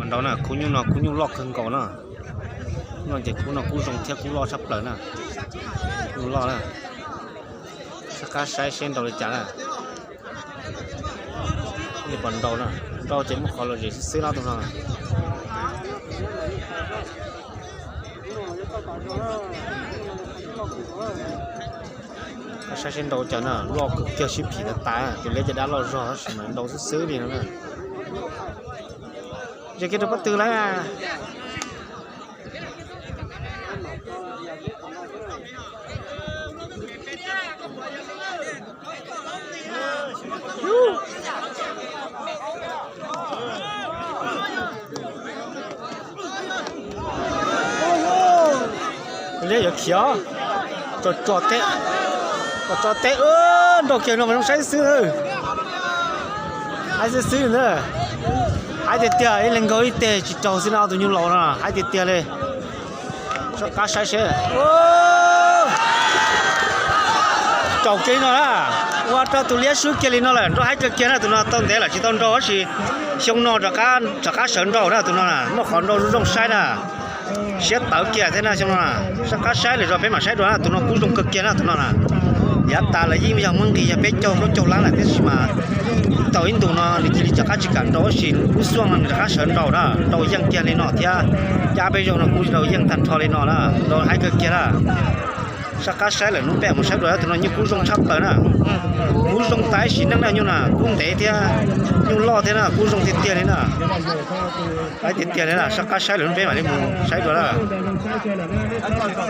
Nrau na, khub nyuj no khub nyuj loj kawg nkaus na. No ces khub no kub zoo thiab kub loj tshaj plaws na. Nyuj loj na. Sab qab saib seb nrau li cas na. Li pom nrau na, nrau ces muaj qhov lom zem xwb xwb no tus no. Koj saib seb nrau cas na, loj kawg kiag sib phim tas tas, tus liab caj dab loj zog tab sis mas nrau xwb xwb li no na. Yog kiag rau pob tw lawm. Liab yuav khiav, tso tso teb, tso tso teb, nrau kiag no mas zoo saib xwb. Haib xwb xwb na. Haib tiag tiag, ib leeg nkaug ib teg tsis raug xwb no, tus nyuj laus no haib tiag tiag li. Soj qab saib seb. Raug kiag li no na. Ua rau tus liab swb kiag li no lawm, nrau haib kawg kiag na tus no, tau ntev lawm tsis tau nrau tab sis xyoo no rov qab sawv nrau na tus no na, muaj qhov nrau zoo zoo saib na. Siab tawv kiag thiab na xyoo no na. Soj qab saib lawm zog peb mam saib dua na, tus no kub zoo kawg kiag na tus no na. Yav tas lawv yeej yog muab nqis yog peb caug plaub caug lab lawm tab sis mas tau ib ntus no nws cia li rov qab tsis kam nrau tab sis lub xuaj no nws rov qab sawv nrau na, nrau yeej kiag li no thiab. Cab peb zaug no kuj nrau yeej tag nrho li no na, nrau haib kawg kiag na. Soj qab saib lawm hnub peb mus saib dua tus no nyuj kub zoo tshaj plaws na. Kub zoo tas ib sim neej na, nyuj na kub ntev thiab, nyuj loj thiab na, kub zoo tiag tiag li na. Haib tiag tiag li na, soj qab saib lawm hnub peb mam li mus saib dua na.